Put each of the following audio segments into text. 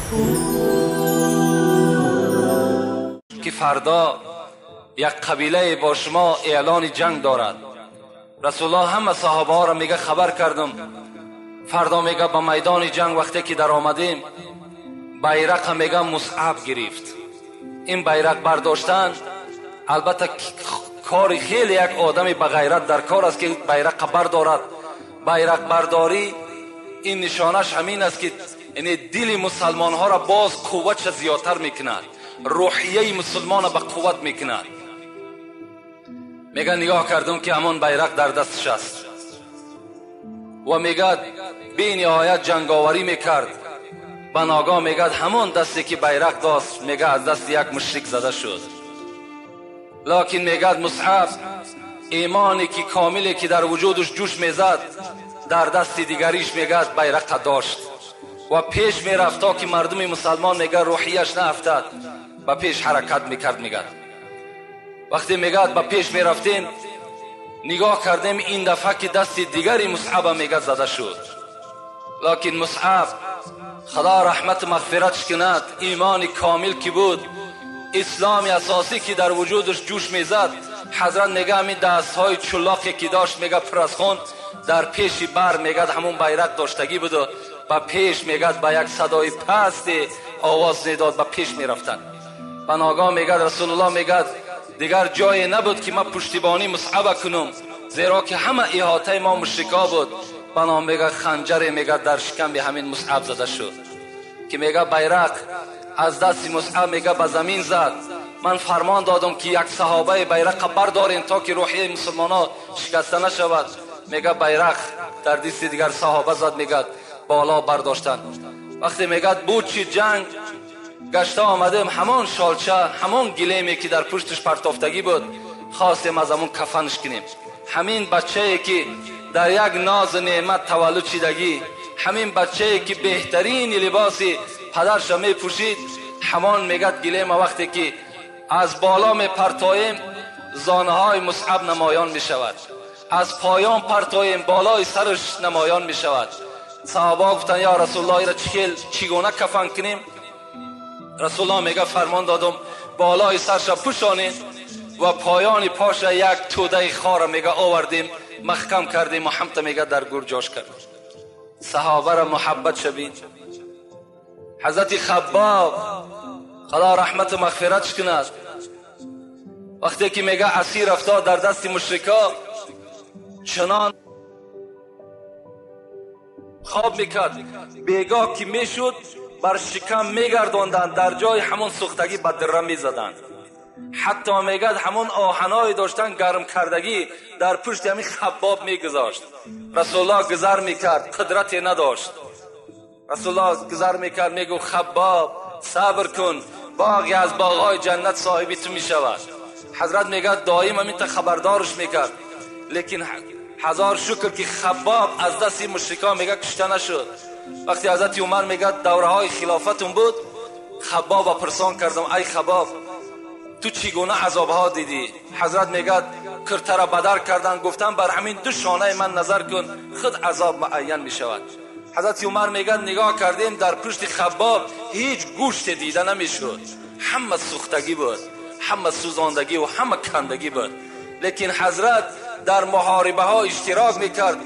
Ки фарда як қабила бо шумо эълони ҷанг дорад. Расулуллоҳ ҳама саҳобаҳоро мега хабар кардам. Фардо мега ба майдони ҷанг вақте ки даромадем, байрақа мега Мусъаб гирифт. Ин байрақ бардоштан албатта кори хеле як одами ба ғайрат дар кор аст ки байрақа бардорад. Байрақ бардорӣ ин нишонаш ҳамин аст ки яъне дили мусалмонҳоро боз қувватша зиёдтар мекунад, рӯҳияи мусулмонро ба қувват мекунад. Мега нигоҳ кардам ки ҳамон байрақ дар дасташ аст ва мегӯяд бениҳоят ҷанговарӣ мекард. Ба ногоҳ мегӯяд ҳамон дасте ки байрақ дошт мега аз дасти як мушрик зада шуд. Локин мегӯяд Мусъаб имоне ки комиле ки дар вуҷудаш ҷӯш мезад дар дасти дигариш мегӯяд байрақа дошт ва пеш мерафт то ки мардуми мусалмон мегӯяд рӯҳияш наафтад, ба пеш ҳаракат мекард. Мегӯяд вақте мегӯяд ба пеш мерафтем, нигоҳ кардем ин дафъа ки дасти дигари Мусъаба мегӯяд зада шуд. Локин Мусъаб худо раҳмату мағфиратш кунад, имони комил ки буд, исломи асосӣ ки дар вуҷудаш ҷӯш мезад, ҳазрат мега ҳамин дастҳои чулоқе ки дошт мега пур аз хун дар пеши бар мегӯяд ҳамон байрақ доштагӣ буду ба пеш мегӯяд ба як садои пасте овоз медод, ба пеш мерафтанд. Ба ногоҳ мегӯяд Расулуллоҳ мегӯяд дигар ҷое набуд ки ман пуштибонӣ Мусъаба кунам, зеро ки ҳама иҳотаи мо мушрикҳо буд. Ба ном мегӯяд ханҷаре мегӯяд дар шикамби ҳамин Мусъаб зада шуд ки мегӯяд байрақ аз дасти Мусъаб мегӯяд ба замин зад. Ман фармон додам ки як саҳобаи байрақа бардорем то ки рӯҳияи мусулмонҳо шикаста нашавад. Мегӯяд байрақ дар дасти дигар саҳоба зад, мегӯяд боло бардоштанд. Вақте мегӯяд буд чи ҷанг гашта омадем, ҳамон шолча, ҳамон гилеме ки дар пушташ партофтагӣ буд, хостем аз ҳамон кафанш кунем. Ҳамин бачае ки дар як нозу неъмат таваллуд шидагӣ, ҳамин бачае ки беҳтарин либоси падарша мепӯшид, ҳамон мегӯяд гилема вақте ки аз боло мепартоем зонаҳои Мусъаб намоён мешавад, аз поён партоем болои сараш намоён мешавад. Саҳобаҳо гуфтанд ё Расулуллоҳ, инро чӣ гуна кафан кунем? Расулуллоҳ мегӯяд фармон додам болои сарша пӯшонем ва поёни поша як тӯдаи хора мега овардем, маҳкам кардем ва ҳамта мега дар гур ҷош кардем. Саҳобаро муҳаббат шабид. Ҳазрати Хаббоб худо раҳмату мағфиратш кунад, вақте ки мега асир афтод дар дасти мушрикҳо, чунон хоб мекард, бегоҳ ки мешуд бар шикам мегардонданд, дар ҷои ҳамон сӯхтагӣ ба дирра мезаданд. Ҳатто мегӯяд ҳамон оҳаное доштан гарм кардагӣ дар пушти ҳамин Хаббоб мегузошт. Расулуллоҳ гузар мекард, қудрате надошт. Расулуллоҳ гузар мекард, мегуфт Хаббоб сабр кун, боғе аз боғҳои ҷаннат соҳиби ту мешавад. Ҳазрат мегӯяд доим ҳамин та хабардорш мекард. Лекин ҳазор шукр ки Хаббоб аз дасти мушрикон мегӯяд кушта нашуд. Вақте ҳазрати Умар мегӯяд давраҳои хилофатун буд, Хаббоба пурсон кардам, ай Хаббоб, ту чӣ гуна азобҳо дидӣ? Ҳазрат мегӯяд киртара бадар кардан, гуфтам бар ҳамин ду шонаи ман назар кун, худ азоб муайян мешавад. Ҳазрати Умар мегӯяд нигоҳ кардем дар пушти Хаббоб ҳеҷ гӯште дида намешуд, ҳама сӯхтагӣ буд, ҳама сӯзондагӣ ва ҳама кандагӣ буд. Лекин ҳазрат дар муҳорибаҳо иштирок мекард,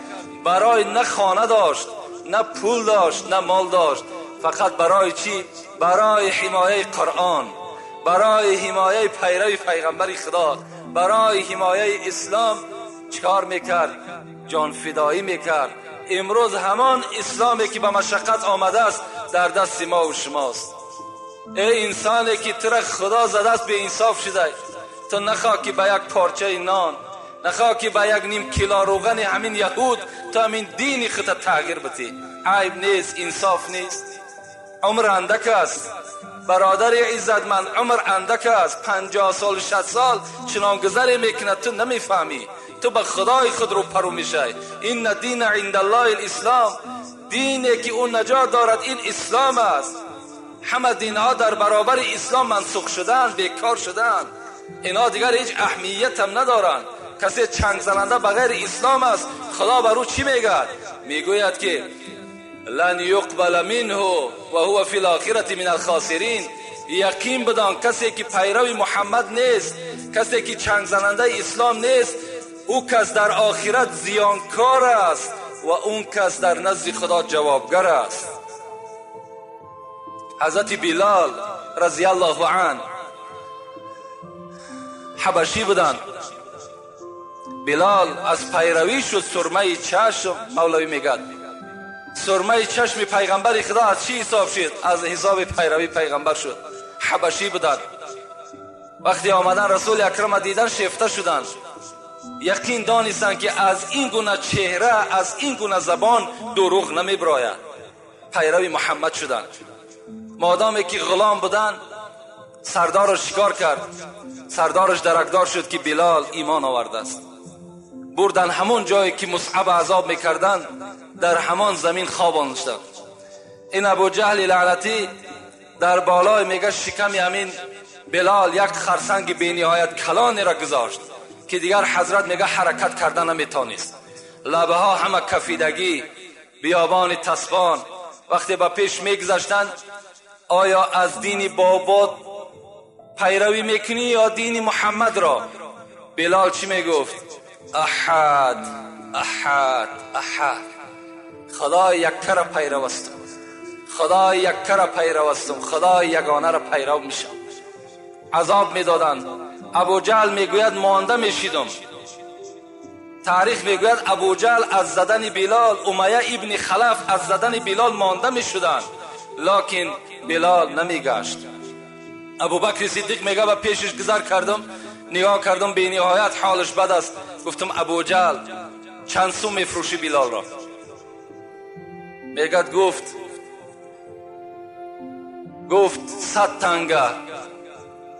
барои на хона дошт, на пул дошт, на мол дошт, фақат барои чӣ? Барои ҳимояи Қуръон, барои ҳимояи пайрави пайғамбари Худо, барои ҳимояи ислом чикор мекард? ҷонфидоӣ мекард. Имрӯз ҳамон исломе ки ба машаққат омадааст дар дасти мо ва шумост. Эй инсоне ки тура Худо задааст, беинсоф шудай, ту нахоҳ ки ба як порчаи нон, нахоҳ ки ба як ним кило рӯғани ҳамин яҳуд ту ҳамин дини худта тағйир битӣ. Айб нест, инсоф нест. Умр андак аст бародари иззатманд, умр андак аст. 50 сол, 60 сол чунон гузаре мекунад, ту намефаҳмӣ. Ту ба худои худ рӯпарӯ мешавӣ. Инна дина индаллоҳи лислом, дине ки ӯ наҷот дорад ин ислом аст. Ҳама динҳо дар баробари ислом мансух шуданд, бекор шуданд. Инҳо дигар ҳеҷ аҳамиятам надоранд. Касе чангзананда ба ғайри ислом аст, Худо бар ӯ чӣ мегӯяд? Мегӯяд ки لن یقبل منه و هو فی الاخرة من الخاسرین. یقین بدان کسی که پیرو محمد نیست، کسی که چنگ زننده اسلام نیست، او کس در آخرت زیانکار است و اون کس در نزد خدا جوابگر است. حضرت بلال رضی الله عنه حبشی بودند. بلال از پیروی شد سرمه چشم. مولوی میگد سرمه چشم پیغمبر خدا از چی حساب شد؟ از حساب پیروی پیغمبر شد. حبشی بودند. وقتی آمدن رسول اکرم دیدن شیفته شدند. یقین دانستند که از این گونه چهره، از این گونه زبان دروغ نمیبراید. پیروی محمد شدند. مادامی که غلام بودند سردارش شکار کرد. سردارش درکدار شد که بلال ایمان آورده است. بردن همون جایی که مصعب عذاب میکردند، در همان زمین خواباندند. این ابو جهل لعنتی در بالای میگه شکم همین بلال یک خرسنگ بینهایت کلانی را گذاشت که دیگر حضرت میگه حرکت کردن نمیتونست. لبه ها همه کفیدگی، بیابان تسبان. وقتی به پیش میگذشتند، آیا از دین بابات پیروی میکنی یا دین محمد را؟ بلال چی میگفت؟ احد احد احد. خدای یکه را پیرو هستم، خدای یکه را پیرو هستم، خدای یگانه را پیرو میشم. عذاب میدادند. ابو جهل میگوید مانده میشیدم. تاریخ میگوید ابو جهل از زدن بلال، امیه ابن خلف از زدن بلال مانده میشدند، لکن بلال نمیگشت. ابوبکر صدیق میگه به پیشش گذر کردم، نگاه کردم به نهایت حالش بد است. گفتم ابو جهل چند سو میفروشی بلال را؟ میگه گفت 100 تنگه.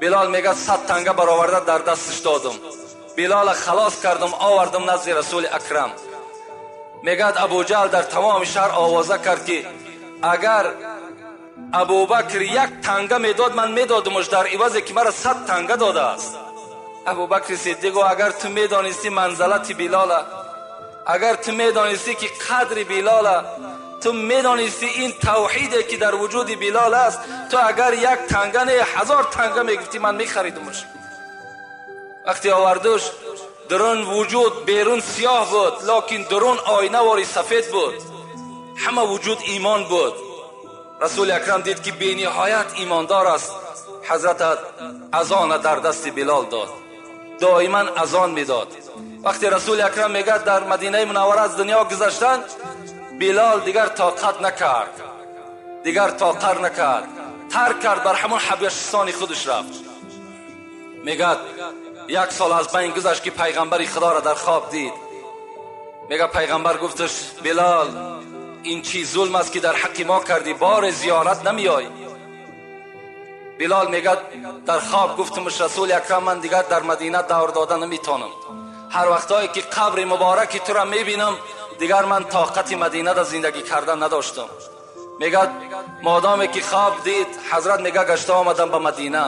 بلال میگه 100 تنگه برآورده در دستش دادم. بلال خلاص کردم، آوردم نزد رسول اکرم. میگه ابو جهل در تمام شهر آوازه کرد که اگر ابوبکر یک تنگه میداد من میدادمش در عوض که مرا 100 تنگه داده است. ابوبکر صدیق اگر تو میدانستی منزلت بلال، اگر تو میدانستی که قدر بلال، تو میدانستی این توحیدی که در وجود بلال است، تو اگر یک تنگه نه 1000 تنگه میگفتی من میخریدمش. وقتی آوردش درون وجود بیرون سیاه بود، لکن درون آینه واری سفید بود. همه وجود ایمان بود. رسول اکرم دید که بینهایت ایماندار است. حضرت اذان در دست بلال داد، دائما اذان میداد. وقتی رسول اکرم میگه در مدینه منوره از دنیا گذشتن، بلال دیگر طاقت نکرد، دیگر طاقت نکرد، ترک کرد، بر همون حبشستان خودش رفت. میگه 1 سال از بین گذشت که پیغمبر خدا را در خواب دید. میگه پیغمبر گفتش بلال این چی ظلم است که در حق ما کردی، بار زیارت نمیای. بلال میگه در خواب گفتمش رسول اکرم من دیگر در مدینه دور داده نمیتونم. هر وقتایی که قبر مبارکی تو را میبینم دیگر من طاقت مدینه در زندگی کردن نداشتم. میگه مادامی که خواب دید حضرت میگه گشته آمدم به مدینه.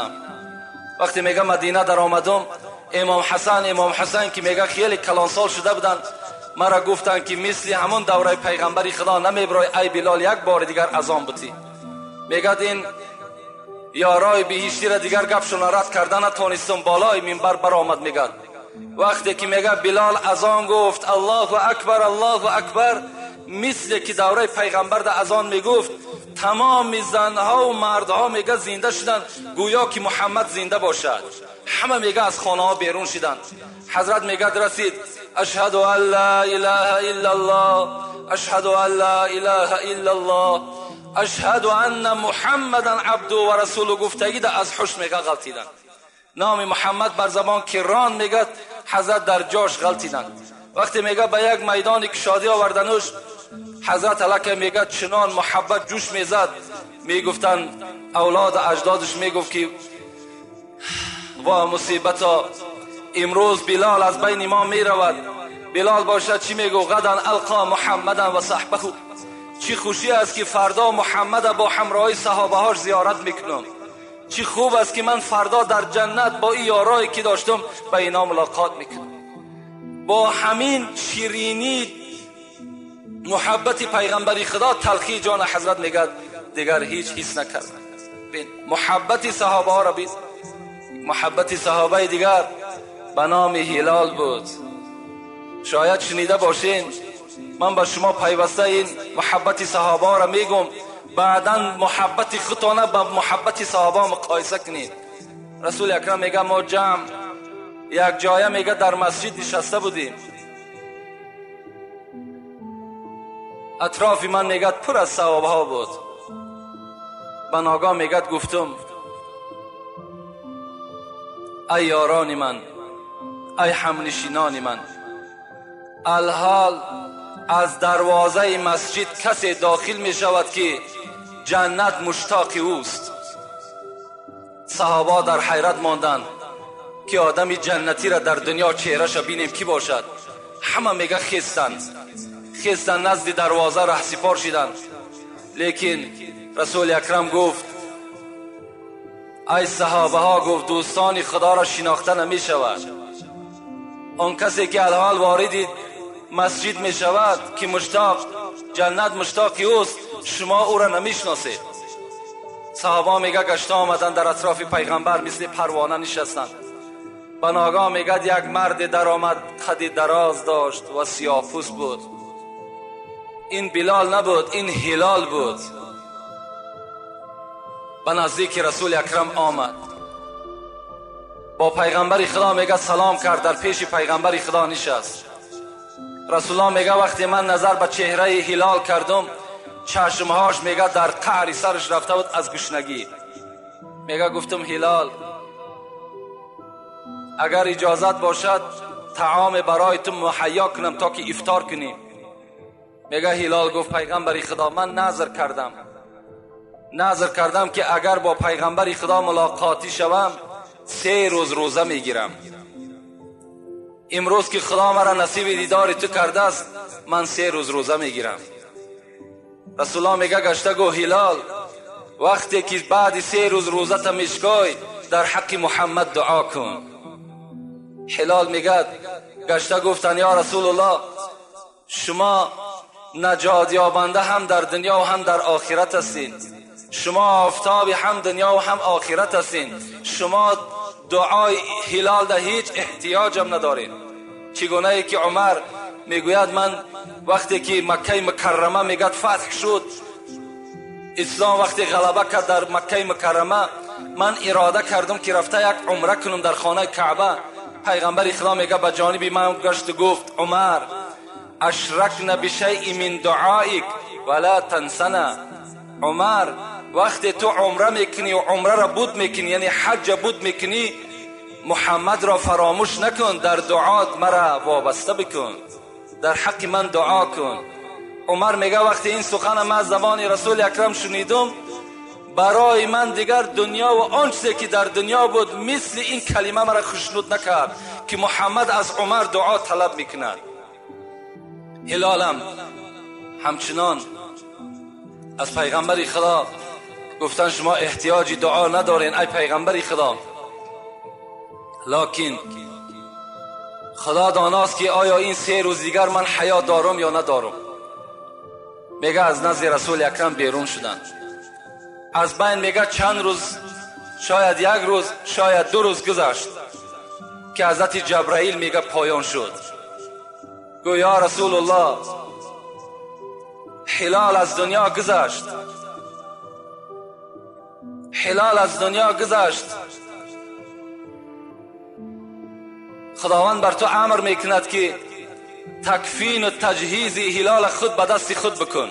وقتی میگه مدینه در آمدم، امام حسن که میگه خیلی کلانسال شده بودن، مرا گفتن که مثل همون دوره پیغمبری خدا نمیبرای ای بلال یک بار دیگر اذان بتی. میگه این یارای بهشتی را دیگر گپشون رد کردن نتونستم، بالای منبر برآمد. میگه وقتی که میگه بلال اذان گفت الله اکبر الله اکبر، مثل که دوره پیغمبر در اذان میگفت تمام زنها و مردها میگه زنده شدن، گویا که محمد زنده باشد. همه میگه از خانه ها بیرون شدن. حضرت میگه رسید اشهد ان لا اله الا الله، اشهد ان لا اله الا الله، اشهد ان محمدا عبده و رسوله. گفتگی ده از حش میگه غلطیدن. نام محمد بر زبان که ران میگه حضرت در جاش غلطیدن. وقتی میگه به یک میدان کشادی آوردنش، حضرت علیه میگه چنان محبت جوش میزد. میگفتن اولاد اجدادش میگفت که وا مصیبتا، امروز بلال از بین ما میرود. بلال باشد چی میگو؟ غدا القا محمدا و صحبه. چی خوشی است که فردا محمد با همراهی صحابه هاش زیارت میکنم. چی خوب است که من فردا در جنت با این یارایی که داشتم به اینا ملاقات میکنم. با همین شیرینی Муҳаббати пайғамбари Худо талхии ҷон ҳазрат мегӯяд дигар ҳеҷ ҳис накард. Бин муҳаббати саҳобаҳоро бин. Муҳаббати саҳобаи дигар ба номи Ҳилол буд. Шояд шунида бошед, ман ба шумо пайваста ин муҳаббати саҳобаҳоро мегӯм, баъдан муҳаббати худтона ба муҳаббати саҳобаҳо муқоиса кунед. Расули акрам мегӯяд мо ҷамъ як ҷоя мегӯяд дар масҷид нишаста будем. Атрофи ман мегӯяд пур аз саҳобаҳо буд. Ба ногоҳ мегӯяд гуфтум ай ёрони ман, ай ҳамнишинони ман, алҳол аз дарвозаи масҷид касе дохил мешавад ки ҷаннат муштоқи ӯст. Саҳобаҳо дар ҳайрат монданд ки одами ҷаннатиро дар дунё чеҳраша бинем ки бошад. Ҳама мега хестанд, хестанд назди дарвоза раҳсипор шиданд. Лекин Расули акрам гуфт ай саҳобаҳо, гуфт дӯстони Худоро шинохта намешавад. Он касе ки алҳол вориди масҷид мешавад ки муштоқ ҷаннат муштоқи ӯст, шумо ӯро намешиносед. Саҳобаҳо мега гашта омаданд дар атрофи пайғамбар мисли парвона нишастанд. Ба ногоҳ мегӯяд як марде даромад, қади дароз дошт ва сиёҳпӯст буд. Ин Билол набуд, ин Ҳилол буд. Ба наздики Расули акрам омад, бо пайғамбари Худо мегӯяд салом кард, дар пеши пайғамбари Худо нишаст. Расулуллоҳ мегӯяд вақте ман назар ба чеҳраи Ҳилол кардум, чашмҳош мегӯяд дар қаъри сараш рафта буд аз гушнагӣ. Мегӯяд гуфтум Ҳилол, агар иҷозат бошад таоме барои ту муҳайё кунам то ки ифтор кунем. Мегӯяд Ҳилол гуфт пайғамбари Худо, ман назр кардам, назр кардам ки агар бо пайғамбари Худо мулоқотӣ шавам 3 рӯз рӯза мегирам. Имрӯз ки Худо маро насиби дидори ту кардааст, ман 3 рӯз рӯза мегирам. Расулуллоҳ мегӯяд гашта гӯ Ҳилол, вақте ки баъди 3 рӯз рӯзата мешкой, дар ҳаққи Муҳаммад дуо кун. Ҳилол мегӯяд гашта гуфтанд ё Расулуллоҳ, шумо наҷотёбанда ҳам дар дунё ва ҳам дар охират ҳастед. Шумо офтоби ҳам дунё ва ҳам охират ҳастед. Шумо дуои Ҳилол дар ҳеҷ эҳтиёҷам надоред. Чӣ гунае ки Умар мегӯяд ман вақте ки Маккаи Мукаррама мегӯяд фатҳ шуд, ислом вақте ғалаба кард дар Маккаи Мукаррама, ман ирода кардам ки рафта як умра кунам дар хонаи Каъба. Пайғамбари Худо мегӯяд ба ҷониби ман гашту гуфт Умар, ашракна бишайъин мин дуоик вала тансана. Умар, вақте ту умра мекунӣ ва умраро буд мекунӣ, яъне ҳаҷа буд мекунӣ, Муҳаммадро фаромӯш накун, дар дуоат мара вобаста бикун, дар ҳаққи ман дуо кун. Умар мегӯяд вақте ин сухана ман аз забони Расули акрам шунидум, барои ман дигар дунё ва он чизе ки дар дунё буд мисли ин калима мара хушнуд накард ки Муҳаммад аз Умар дуо талаб мекунад. Ҳилолам ҳамчунон аз пайғамбари Худо гуфтан шумо эҳтиёҷи дуо надорен ай пайғамбари Худо, локин Худо доност ки оё ин 3 рӯз дигар ман ҳаёт дорам ё надорам. Мега аз назди Расули акрам берун шуданд. Аз байн мега чанд рӯз, шояд 1 рӯз, шояд 2 рӯз гузашт ки ҳазрати Ҷабраил мега поён шуд. Гӯ ё Расулуллоҳ, Ҳилол аз дунё гузашт, Ҳилол аз дунё гузашт. Худованд бар ту амр мекунад ки такфину таҷҳизи ҳилола худ ба дасти худ бикун.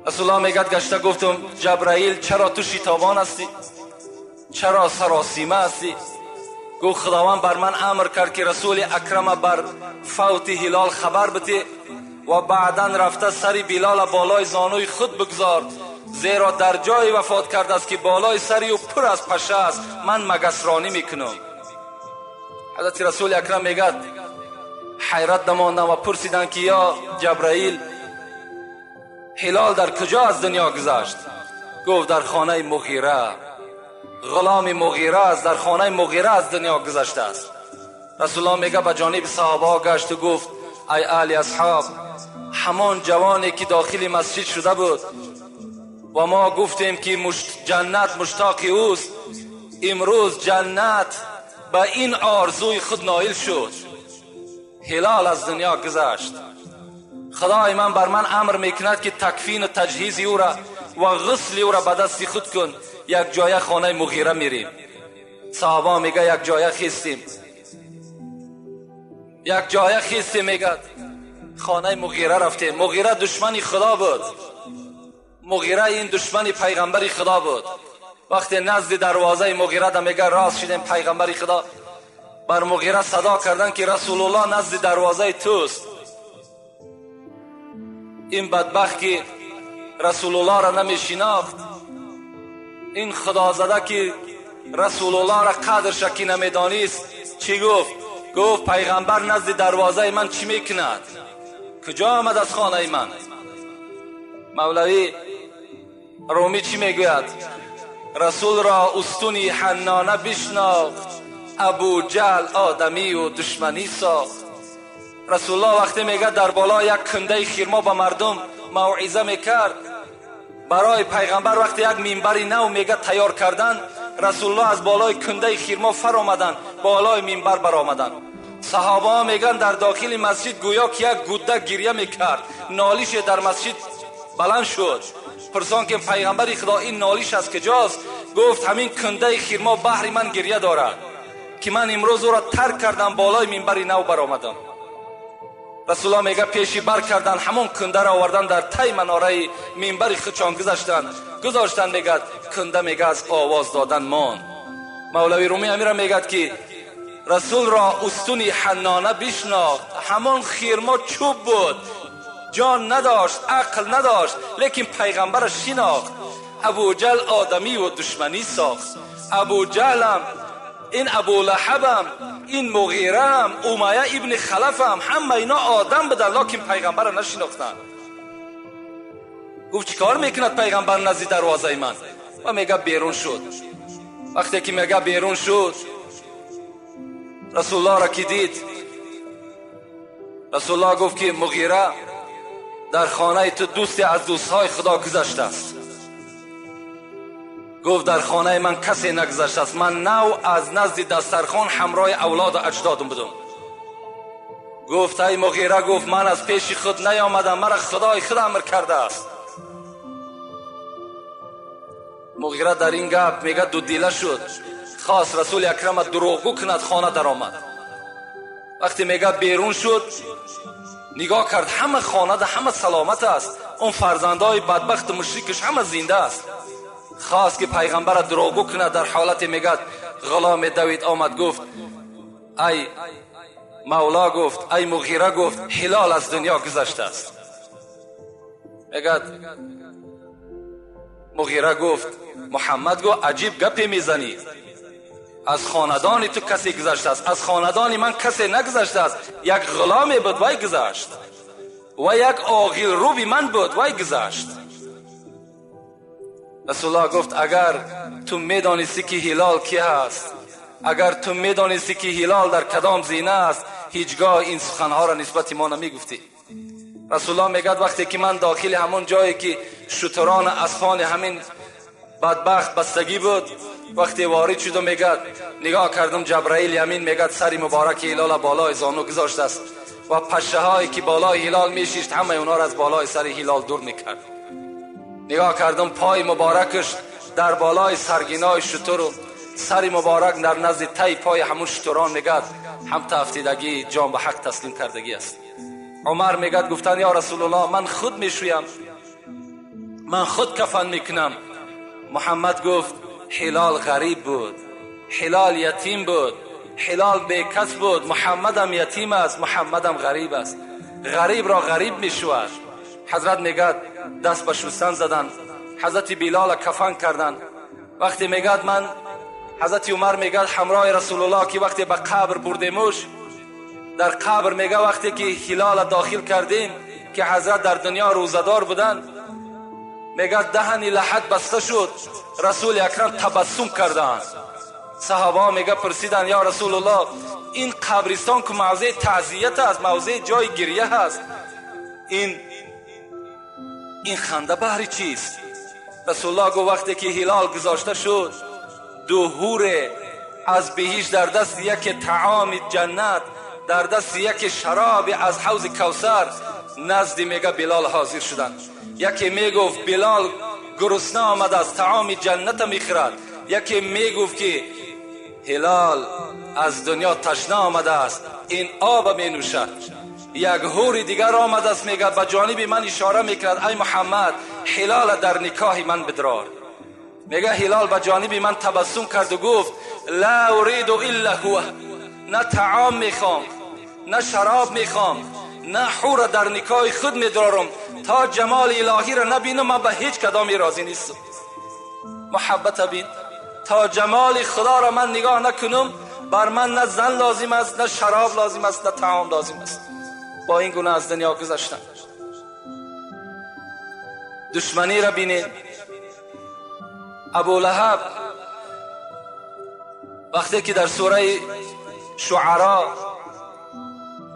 Расулуллоҳ мегӯяд гашта гуфтум Ҷабраил, чаро ту шитобон ҳастӣ? Чаро саросима ҳастӣ? Гуфт Худованд бар ман амр кард ки Расули акрама бар фавти ҳилол хабар бите ва баъдан рафта сари Билола болои зонуи худ бигзор, зеро дар ҷое вафот кардааст ки болои сари ӯ пур аз паша аст, ман магасронӣ мекунам. Ҳазрати Расули акрам мегӯяд ҳайрат намондам ва пурсиданд ки ё Ҷабраил, Ҳилол дар куҷо аз дунё гузашт? Гуфт дар хонаи Муғира, ғуломи Муғира аст, дар хонаи Муғира аз дунё гузаштааст. Расулуллоҳ мегӯяд ба ҷониби саҳобаҳо гашту гуфт ای اهل اصحاب، همان جوانی که داخل مسجد شده بود و ما گفتیم که جنت مشتاق اوست، امروز جنت به این آرزوی خود نایل شد. هلال از دنیا گذشت. خدای من بر من امر میکند که تکفین و تجهیز او را و غسل او را به دست خود کن. یک جایه خانه مغیره میریم. صحابه میگه یک جایه خیستیم، یک جایه خیستیم. میگه خانه مغیره رفتیم. مغیره دشمنی خدا بود، مغیره این دشمنی پیغمبر خدا بود. وقتی نزد دروازه مغیره ده میگه راست شدیم، پیغمبر خدا بر مغیره صدا کردن که رسول الله نزد دروازه توست. این بدبخت که رسول الله را نمیشناخت، این خدا زده که رسول الله را قدرش که نمیدانست، چی گفت؟ گفت پیغمبر نزد دروازه من چی میکند؟ کجا آمد از خانه من؟ مولوی رومی چی میگوید؟ رسول را استونی حنانه بشناخت، ابو جهل آدمی و دشمنی ساخت. رسول الله وقتی میگه در بالا یک کنده خرما به مردم موعظه میکرد، برای پیغمبر وقتی یک منبر نو میگه تیار کردن، رسول الله از بالای کنده خرما فر آمدن، بالای منبر برآمدن. صحابه ها میگن در داخل مسجد گویا که یک گوده گریه میکرد، نالیش در مسجد بلند شد. پرسان که پیغمبر خدا این نالیش از کجاست؟ گفت همین کنده خرما بهر من گریه دارد که من امروز او را ترک کردم، بالای منبر نو برآمدم. رسول الله میگه پیشی بر کردن، همون کنده را آوردن در تای مناره منبر خودشان گذاشتن. میگه کنده میگه از آواز دادن مان. مولوی رومی امیر میگه که رسول را استونی حنانه بشناخت، همان خرما چوب بود، جان نداشت، عقل نداشت، لیکن پیغمبرش شناخت. ابو جهل آدمی و دشمنی ساخت. ابو جهلم، این ابو لهبم، این مغیرم، امیه ابن خلفم، همه اینا آدم بودن، لکن پیغمبر را نشناختن. گفت چیکار میکند پیغمبر نزد دروازه من؟ و میگه بیرون شد. وقتی که میگه بیرون شد، رسول الله را که دید، رسول الله گفت که مغیره در خانه تو دوستی از دوستهای خدا گذشته است. گفت در خانه من کسی نگذشته است، من نو از نزد دسترخوان همراه اولاد و اجدادم بودم. گفت ای مغیره، گفت من از پیش خود نیامدم، مرا خدای خود امر کرده است. مغیره در این گپ میگه دو دیله شد، خواست رسول اکرم دروغگو کند، خانه در آمد. وقتی میگه بیرون شد، نگاه کرد همه خانه ده همه سلامت است، اون فرزندای بدبخت مشرکش همه زنده است. خواست که پیغمبر دروغگو کند، در حالت میگه غلام دوید آمد، گفت ای مولا، گفت ای مغیره، گفت هلال از دنیا گذشته است. میگه مغیره گفت محمد گفت عجیب گپی میزنی، از خاندان تو کسی گذشته است، از خاندان من کسی نگذشته است، یک غلام بود وای گذشت و یک آغیل روبی من بود وای گذشت. رسول الله گفت اگر تو میدانستی که هلال کی هست، اگر تو میدانستی که هلال در کدام زینه است، هیچگاه این سخنها را نسبت ما نمیگفتی. رسول الله میگد وقتی که من داخل همون جایی که شتران اسپان همین بدبخت بستگی بود، وقتی وارد شدم میگد نگاه کردم جبرائیل یمین میگد سری مبارک هلال بالای زانو گذاشته است و پشه هایی که بالای هلال میشیشت همه اونا را از بالای سر هلال دور میکرد. نگاه کردم پای مبارکش در بالای سرگینای شتر و سری مبارک در نزد تای پای همون شتران میگد هم تافتیدگی جان به حق تسلیم کردگی است. عمر میگد گفتن یا رسول الله من خود میشویم، من خود کفن میکنم. محمد گفت هلال غریب بود، هلال یتیم بود، هلال بیکس بود، محمدم یتیم است، محمدم غریب است، غریب را غریب میشود. حضرت میگد دست به شستن زدن، حضرت بلال کفن کردن. وقتی میگد من حضرت عمر میگد همراه رسول الله که وقتی به قبر بردیمش، در قبر میگه وقتی که هلال داخل کردیم که حضرت در دنیا روزدار بودن، میگه دهن لحد بسته شد، رسول اکرم تبسم کردند. صحابه میگه پرسیدن یا رسول الله Ин қабристон ки мавзеи таъзият аст, мавзеи ҷои гиря ҳаст, ин ханда баҳри чист? Расулуллоҳ гуфт вақте ки ҳилол гузошта шуд, ду ҳуре аз биҳишт дар дасти яке таоми ҷаннат, дар дасти яке шароби аз ҳавзи Кавсар назди мега Билол ҳозир шуданд. Яке мегуфт Билол гурусна омадааст, таоми ҷанната мехӯрад. Яке мегуфт ки ҳилол аз дунё ташна омадааст, ин об менӯшад. Як ҳури дигар омадааст, мега ба ҷониби ман ишора мекунад, ай Муҳаммад, ҳилола дар никоҳи ман бидрор. Мега ҳилол ба ҷониби ман табассум карду гуфт ла уриду илла ҳува, на таом мехоҳам, на шароб мехоҳам, на ҳура дар никоҳи худ медорам, то ҷамоли илоҳиро набинам ман ба ҳеҷ кадоме розӣ нестам. Муҳаббата бин, то ҷамоли худоро ман нигоҳ накунам, бар ман на зан лозим аст, на шароб лозим аст, на таом лозим аст. Бо ин гуна аз дунё гузаштам. Душманиро бинед. Абу Лаҳаб вақте ки дар сураи Шуаро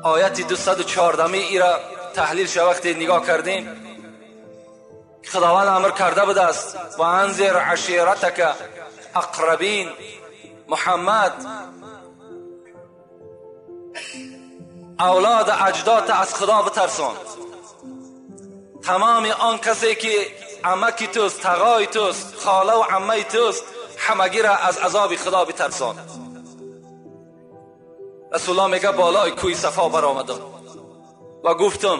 ояти 214 ира таҳлил ша вақте нигоҳ кардем, Худованд амр карда будааст ва анзир аширатака ақрабин, Муҳаммад авлод аҷдодта аз Худо битарсон. Тамоми он касе ки амаки туст, тағои туст, холаву аммаи туст, ҳамагиро аз азоби Худо битарсон. Расулуллоҳ мега болои кӯҳи Сафо баромадам ва гуфтам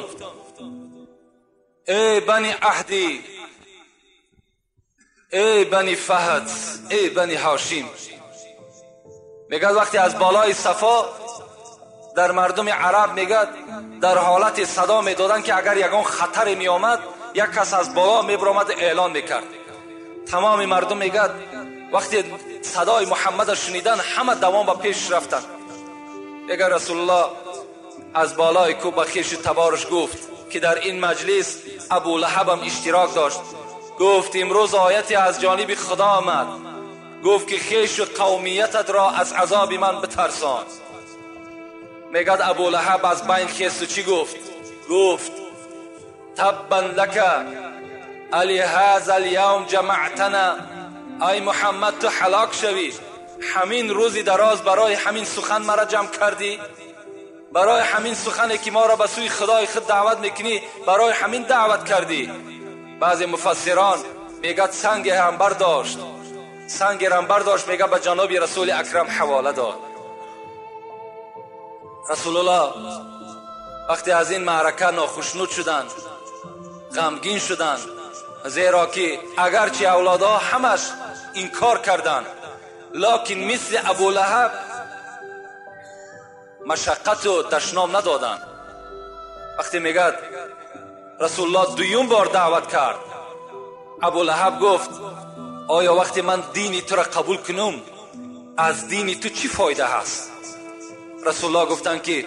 эй бани Аҳдӣ, эй бани Фаҳд, эй бани Ҳошим. Мегӯяд вақте аз болои Сафо дар мардуми араб мегӯяд дар ҳолати садо медоданд ки агар ягон хатаре меомад, як кас аз боло мебаромад эълон мекард. Тамоми мардум мегӯяд вақте садои Муҳаммадро шуниданд, ҳама давом ба пеш рафтанд. Мегӯяд Расулуллоҳ аз болои кӯҳ ба хешу табораш гуфт ки дар ин маҷлис Абулаҳабам иштирок дошт. Гуфт имрӯз ояте аз ҷониби Худо омад, гуфт ки хешу қавмиятатро аз азоби ман битарсон. Мегӯяд Абулаҳаб аз байн хесту чӣ гуфт? Гуфт таббан лака али ҳаза алявм ҷамаътана, ай Муҳаммад ту ҳалок шавӣ, ҳамин рӯзи дароз барои ҳамин сухан мара ҷамъ кардӣ, барои ҳамин сухане ки моро ба сӯи Худои худ даъват мекунӣ, барои ҳамин даъват кардӣ. Баъзе муфассирон мегӯяд санге ҳам бардошт, сангерам бардошт, мегӯяд ба ҷаноби Расули Акрам ҳавола дод. Расулуллоҳ вақте аз ин маърака нохушнуд шуданд, ғамгин шуданд, зеро ки агарчи авлодҳо ҳамаш инкор карданд, локин мисли Абулаҳаб машаққату дашном надоданд. Вақте мегӯяд Расулуллоҳ дуюм бор даъват кард, Абулаҳаб гуфт оё вақте ман дини туро қабул кунам, аз дини ту чӣ фоида ҳаст? Расулуллоҳ гуфтанд ки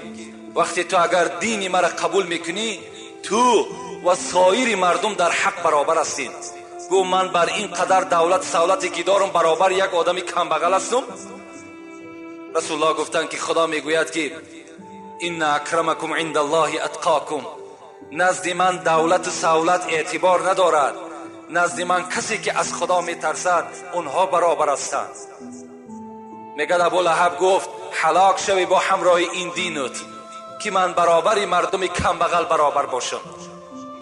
вақте ту агар дини маро қабул мекунӣ, ту ва соири мардум дар ҳақ баробар ҳастед. Гуфт ман бар ин қадар давлат савлате ки дорам баробар як одами камбағал ҳастам? Расулуллоҳ гуфтанд ки Худо мегӯяд ки инна акрамакум индаллоҳи атқокум, назди ман давлату савлат эътибор надорад, назди ман касе ки аз Худо метарсад онҳо баробар ҳастанд. Мегӯяд Абулаҳаб гуфт ҳалок шавӣ бо ҳамроҳи ин динут ки ман баробари мардуми камбағал баробар бошам.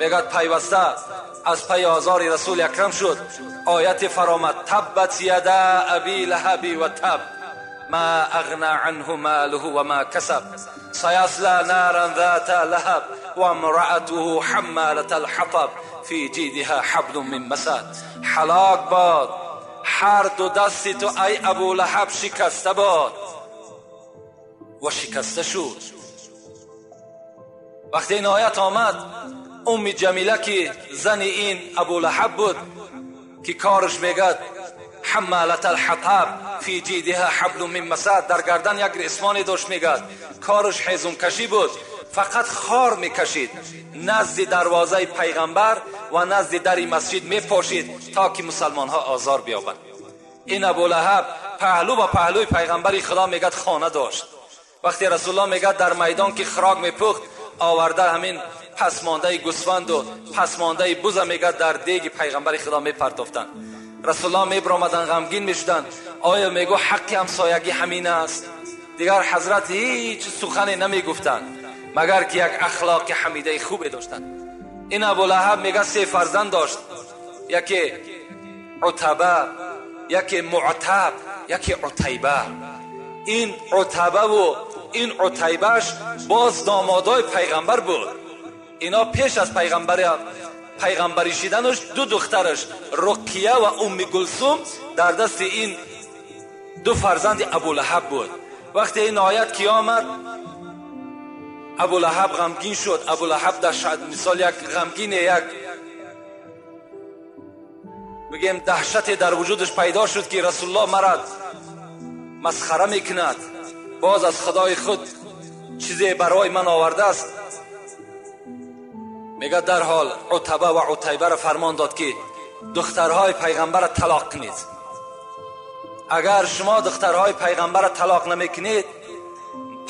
Мегӯяд пайваста аз пайи озори Расули Акрам шуд. Ояте фаромад таббат яда аби лаҳаби ва таб ма ағна анҳу малуҳу ва ма касаб саясла наран зата лаҳаб ва имраатуҳу ҳаммалата алҳатаб фи ҷидиҳа ҳаблун мин масад. Ҳалок бод ҳар ду дасти ту ай Абулаҳаб, шикаста бод. Ва шикаста шуд. Вақте ин оят омад, Умми Ҷамила ки зани ин Абулаҳаб буд, ки кораш мегӯяд ҳаммалата алҳатаб фи ҷидиҳа ҳаблун мин масад, дар гардан як ресмоне дошт, мегӯяд кораш ҳезумкашӣ буд, фақат хор мекашид, назди дарвозаи пайғамбар ва назди дари масҷид мепошид то ки мусалмонҳо озор биёбанд. Ин Абулаҳаб паҳлӯ ба паҳлӯи пайғамбари Худо мегӯяд хона дошт. وقتی رسول الله میگه در میدان که خراک میپخت، آورده همین پسمانده گوسفند و پسمانده بز میگه در دیگ پیغمبر خدا میپرتافتن. رسول الله میبرآمدن، غمگین میشدن. آیا میگو حق همسایگی همین است؟ دیگر حضرت هیچ سخنی نمیگفتند مگر که یک اخلاق حمیده خوبی داشتند. این ابو لهب میگه 3 فرزند داشت، یکی عتبه، یکی معتب، یکی عتیبه. این عتبه و این عتیبهش باز دامادای پیغمبر بود. اینا پیش از پیغمبری شدنش 2 دخترش رقیه و ام گلثوم در دست این 2 فرزند ابو لهب بود. وقتی این آیت که آمد، ابو لهب غمگین شد. ابو لهب در مثال یک غمگین، یک بگیم دهشت در وجودش پیدا شد که رسول الله مرا مسخره میکند، باز از خدای خود چیزی برای من آورده است. میگه در حال عتبه و عتیبه را فرمان داد که دخترهای پیغمبر را طلاق کنید. اگر شما دخترهای پیغمبر را طلاق نمیکنید،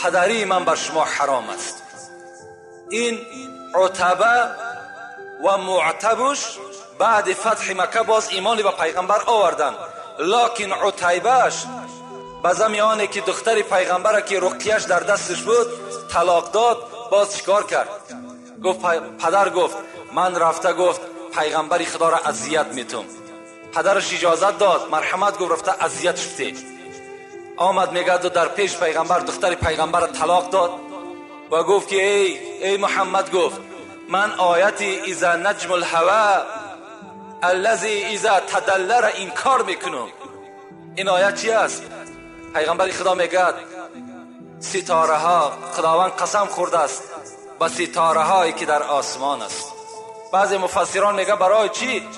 پدری من بر شما حرام است. این عتبه و معتبش بعد فتح مکه باز ایمانی به پیغمبر آوردن، لکن عتیبهش به زمیانه که دختر پیغمبر که رقیهش در دستش بود طلاق داد، باز چیکار کرد؟ گفت پدر گفت من رفته گفت پیغمبری خدا را اذیت میتم. پدرش اجازت داد، مرحمت گفت رفته اذیت شده. آمد میگه در پیش پیغمبر دختر پیغمبر طلاق داد و گفت که ای محمد، گفت من آیتی اذا نجم الهوى الذی اذا تدل را انکار میکنم. این آیت چی است؟ پیغمبر خدا میگه ستاره ها، خداوند قسم خورده است به ستاره هایی که در آسمان است. بعضی مفسران میگه برای چی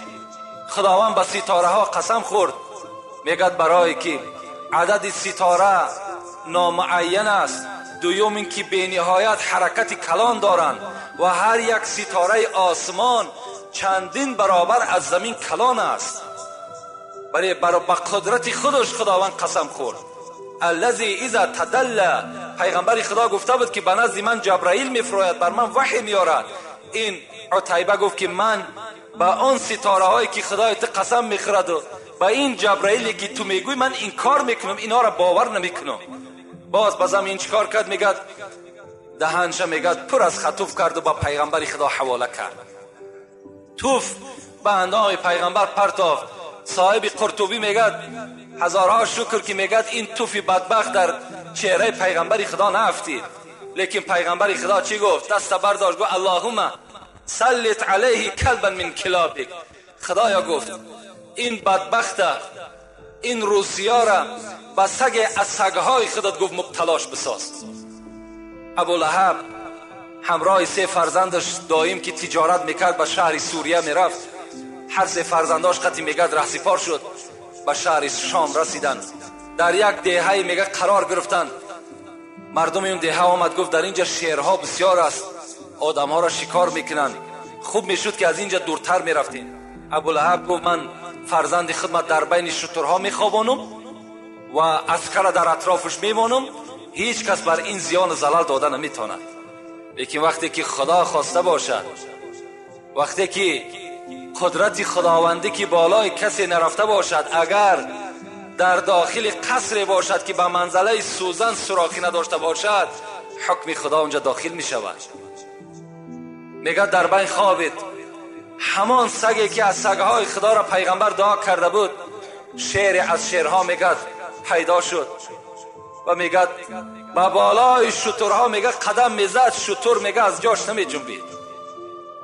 خداوند به ستاره ها قسم خورد؟ میگه برای که عدد ستاره نامعین است، دوم اینکه به نهایت حرکت کلان دارند و هر یک ستاره آسمان چندین برابر از زمین کلان است. برای با قدرت خودش خداوند قسم خورد. الذی اذا تدل، پیغمبر خدا گفته بود که به نزد من جبرائیل میفراید، بر من وحی میارد. این عتیبه گفت که من به آن ستاره هایی که خدای تو قسم میخورد و به این جبرائیلی که تو میگوی من انکار میکنم، اینا را باور نمیکنم. باز بازم این چیکار کرد؟ میگه دهنش میگه پر از خطوف کرد و با پیغمبر خدا حواله کرد. توف به اندام پیغمبر پرتافت. صاحب قرطبی میگه هزارها شکر که میگه این توفی بدبخت در چهره پیغمبر خدا نفتید. لیکن پیغمبر خدا چی گفت؟ دست برداشت گفت اللهم سلط علیه کلبا من کلابک. خدایا گفت این بدبخت، این روسیا را به سگ از سگهای خودت گفت مبتلاش بساز. ابو لهب همراه 3 فرزندش دایم که تجارت میکرد به شهر سوریه میرفت. هر 3 فرزنداش قطعی میگه رهسپار شد، به شهر شام رسیدن. در یک دهه میگه قرار گرفتن. مردم اون دهه آمد گفت در اینجا شیرها بسیار است، آدمها را شکار میکنن، خوب میشد که از اینجا دورتر میرفتین. ابو لهب گفت من فرزند خدمت در بین شترها میخوابانم و عسکر در اطرافش میمانم، هیچ کس بر این زیان و زلل داده نمیتواند. لیکن وقتی که خدا خواسته باشد، وقتی که قدرت خداوندی که بالای کسی نرفته باشد، اگر در داخل قصر باشد که به منزله سوزن سوراخی نداشته باشد، حکم خدا اونجا داخل می شود. میگه در بین خوابید، همان سگی که از سگهای خدا را پیغمبر دعا کرده بود، شعر از شعرها میگه پیدا شد و میگه به بالای شترها میگه قدم میزد، شتر میگه از جاش نمی جنبید.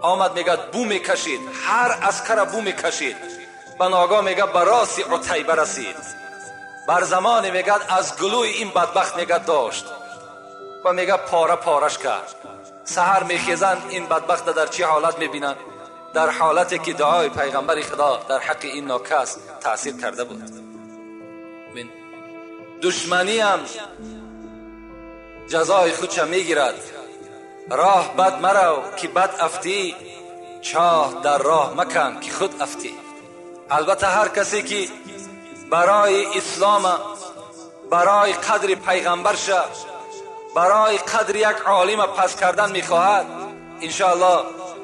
آمد میگه بو میکشید، هر عسکر بو میکشید. به ناگاه میگه به راس عتیبه رسید. بر زمان میگه از گلوی این بدبخت میگه داشت و میگه پاره پارش کرد. سحر میخیزند این بدبخت در چه حالت میبینند؟ در حالتی که دعای پیغمبر خدا در حق این ناکس تاثیر کرده بود. دشمنی هم جزای خودش میگیرد. راه بد مرو که بد افتی، چاه در راه مکن که خود افتی. البته هر کسی که برای اسلام، برای قدر پیغمبر شه، барои қадри як олима пас кардан мехоҳад, иншоаллоҳ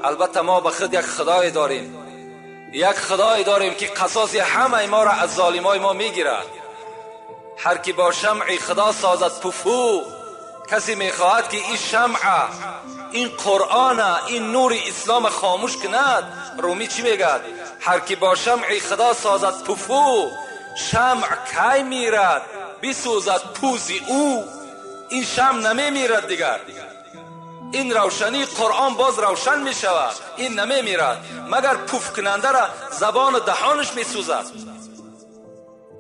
албатта мо ба худ як худое дорем, як худое дорем ки қасоси ҳамаи моро аз золимои мо мегирад. Ҳар ки бо шамъи худо созад пуфу, касе мехоҳад ки ин шамъа, ин қуръона, ин нури ислома хомӯш кунад. Румӣ чӣ мегӯяд? Ҳар ки бо шамъи худо созад пуфу, шамъ кай мирад бисӯзад пӯзи ӯ. Ин шамъ намемирад дигар, ин равшании қуръон боз равшан мешавад, ин намемирад, магар пуфкунандаро забону даҳонаш месӯзад.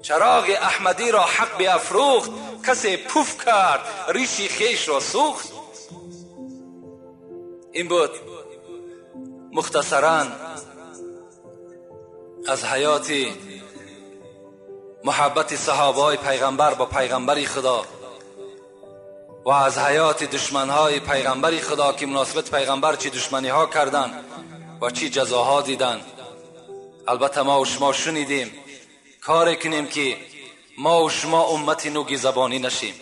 Чароғи аҳмадиро ҳақ биафрӯхт, касе пуф кард риши хешро сӯхт. Ин буд мухтасаран аз ҳаёти муҳаббати саҳобаҳои пайғамбар ба пайғамбари худо ва аз ҳаёти душманҳои пайғамбари худо ки муносибати пайғамбар чӣ душманиҳо карданд ва чӣ ҷазоҳо диданд. Албатта мо ва шумо шунидем, коре кунем ки мо ва шумо уммати нуги забонӣ нашем,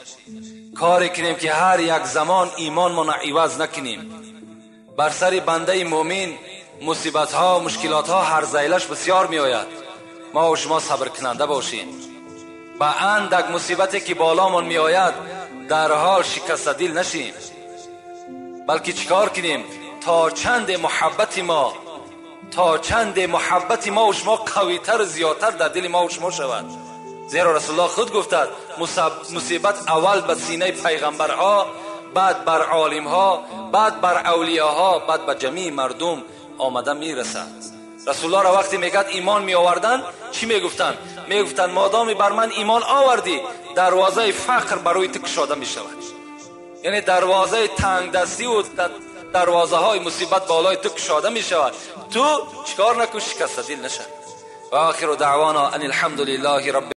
коре кунем ки ҳар як замон имонмонро иваз накунем. Бар сари бандаи мӯмин мусибатҳо, мушкилотҳо ҳар зайлаш бисёр меояд. Мо ва шумо сабркунанда бошем. Ба андак мусибате ки боломон меояд дар ҳол шикастадил нашем, балки чикор кунем то чанде муҳаббати мо, то чанде муҳаббати мо ва шумо қавитар ва зиёдтар дар дили мо ва шумо шавад. Зеро расулуллоҳ худ гуфтад мусибат аввал ба синаи пайғамбарҳо, баъд бар олимҳо, баъд бар авлиёҳо, баъд ба ҷамии мардум омада мерасад. Расулуллоҳро вақте мегӯяд имон меоварданд, чӣ мегуфтанд? Мегуфтанд модоми бар ман имон овардӣ, дарвозаи фақр барои ту кушода мешавад. Яъне дарвозаи тангдастӣ ва дарвозаҳои мусибат болои ту кушода мешавад. Ту чикор накун, шикастадил наша. Ва охиру даъвона ан алҳамду лиллаҳи рабби.